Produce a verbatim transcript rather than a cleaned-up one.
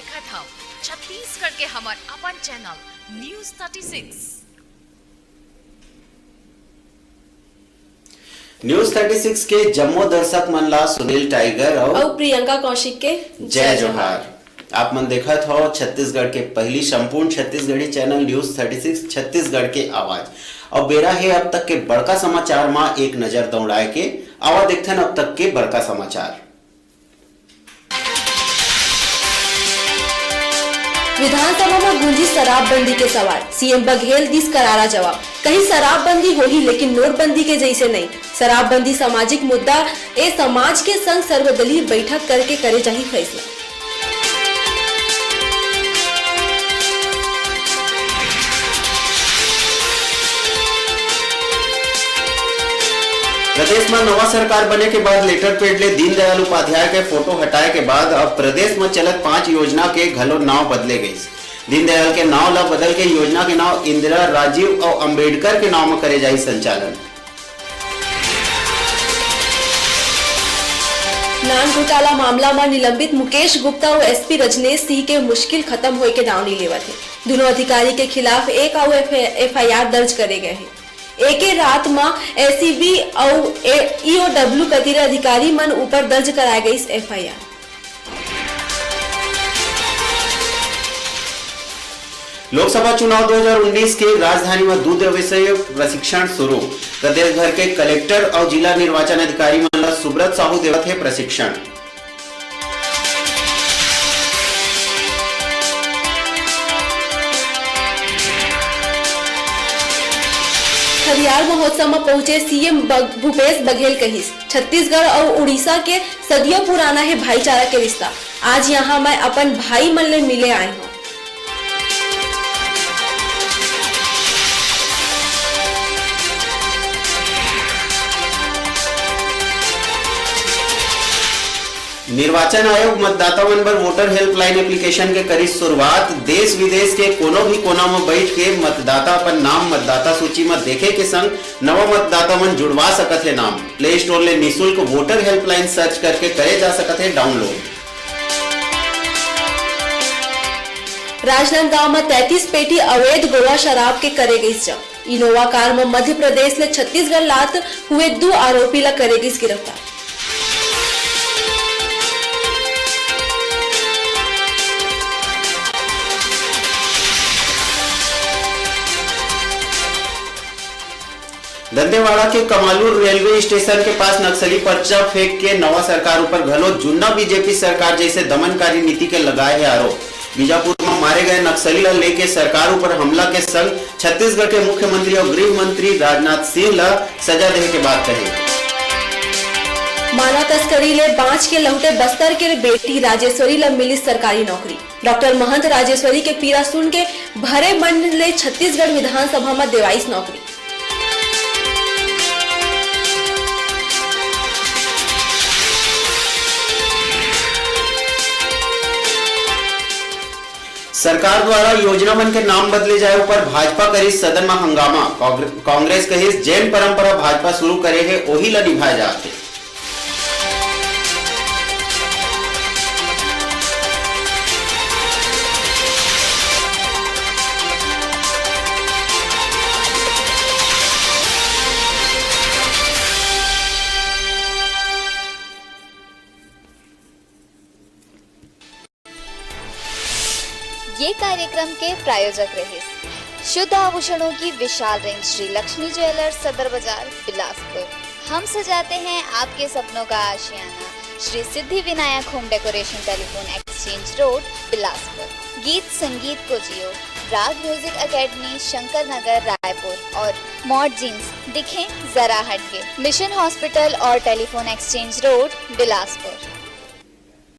देखत हव छत्तीसगढ़ के हमर अपन channel news thirty six. News thirty six के जम्मो दर्शक मन ला सुनील टाइगर अउ अउ प्रियंका कौशिक के जय जोहार। आप मन देखत हव छत्तीसगढ़ के पहली संपूर्ण Chhattisgarhi channel news thirty six Chhattisgarh के आवाज। अउ बेरा हे अब तक के बड़का समाचार मा एक नजर दौड़ाए के। आवा देखथन अब तक के बड़का समाचार। विधानसभा म गूंजिस शराबबंदी के सवाल, सीएम बघेल दिस करारा जवाब, कहिस शराबबंदी होही लेकिन नोटबंदी के जइसे नइ। शराबबंदी सामाजिक मुद्दा ए, समाज के संग सर्वदलीय बैठक करके करे जाही फैसला। प्रदेश म नवा सरकार बने के बाद लेटर पैड ले दीनदयाल उपाध्याय के फोटो हटाए के बाद अब प्रदेश म चलत पांच योजना के घलो नाव बदले गइस। दीनदयाल के नाव ल बदल के योजना के नाव इंदिरा, राजीव अउ अंबेडकर के नाव म करे जाही संचालन। नान घोटाला मामला म निलंबित मुकेश गुप्ता अउ एसपी रजनेश सिंह के मुश्किल खत्म होए के नाव नइ लेवत हे। दुनों अधिकारी के खिलाफ एक अउ एफ-, एफआईआर दर्ज करे गए हे। एके रात म एसीबी अउ ए-, ईओडब्ल्यू कति ले अधिकारी मन ऊपर दर्ज कराए गइस एफआईआर। लोकसभा चुनाव दो हज़ार उन्नीस के राजधानी म दू दिवसीय प्रशिक्षण शुरू। प्रदेश भर के कलेक्टर अउ जिला निर्वाचन अधिकारी मन ल सुब्रत साहू देवत हे प्रशिक्षण। खदियार महोत्सव म पहुंचे सीएम बग-, भूपेश बघेल कहिस, छत्तीसगढ़ अउ उड़ीसा के सदियों पुराना हे भाईचारा के रिश्ता। आज यहाँ मैं अपन भाई मन ले मिले आए हूँ। निर्वाचन आयोग मतदाता मन बर वोटर हेल्पलाइन एप्लीकेशन के करिस शुरुआत। देश विदेश के कोनो भी कोना म बइठ के मतदाता अपन नाम मतदाता सूची म देखे के संग नवा मतदाता मन जुड़वा सकत हे नाम। प्ले स्टोर ले निशुल्क वोटर हेल्पलाइन सर्च करके करे जा सकत हे डाउनलोड। राजनांदगांव म तैंतीस पेटी अवैध गोवा शराब के करे गइस जब्त। इनोवा कार म मध्य प्रदेश ले छत्तीसगढ़ लात हुए दू आरोपी ल करे गइस गिरफ्तार। दंतेवाड़ा के कमालूर रेलवे स्टेशन के पास नक्सली पर्चा फेंक के नवा सरकार ऊपर घलो जुन्ना बीजेपी सरकार जैसे दमनकारी नीति के लगाए हे आरोप। बीजापुर म मारे गए नक्सली ल लेके सरकार ऊपर हमला के संग छत्तीसगढ़ के मुख्यमंत्री अउ गृह मंत्री राजनाथ सिंह ल सजा देहे के बात कहे। मानव तस्करी ले बांच के लहुटे बस्तर के बेटी राजेश्वरी ल मिलिस सरकारी नौकरी। डॉक्टर महंत राजेश्वरी के पीरा सुन के भरे मन ले छत्तीसगढ़ विधानसभा म देवाइस नौकरी। सरकार द्वारा योजना मन के नाम बदले जाए ऊपर भाजपा करिस सदन म हंगामा। कांग्रे-, कांग्रेस कहिस, जेन परंपरा भाजपा शुरू करे हे, ओही ल निभाए जात हे। ये कार्यक्रम के प्रायोजक रहिस शुद्ध आभूषणों की विशाल रेंज श्री लक्ष्मी ज्वेलर्स, सदर बाजार, बिलासपुर। हम सजाते हैं आपके सपनों का आशियाना, Shri Siddhi Vinayak home decoration, telephone exchange road, Bilaspur. गीत संगीत को जियो, राग म्यूजिक एकेडमी, शंकर नगर, रायपुर। और मॉड जींस, दिखें जरा हटके, मिशन हॉस्पिटल और टेलीफोन एक्सचेंज रोड, बिलासपुर।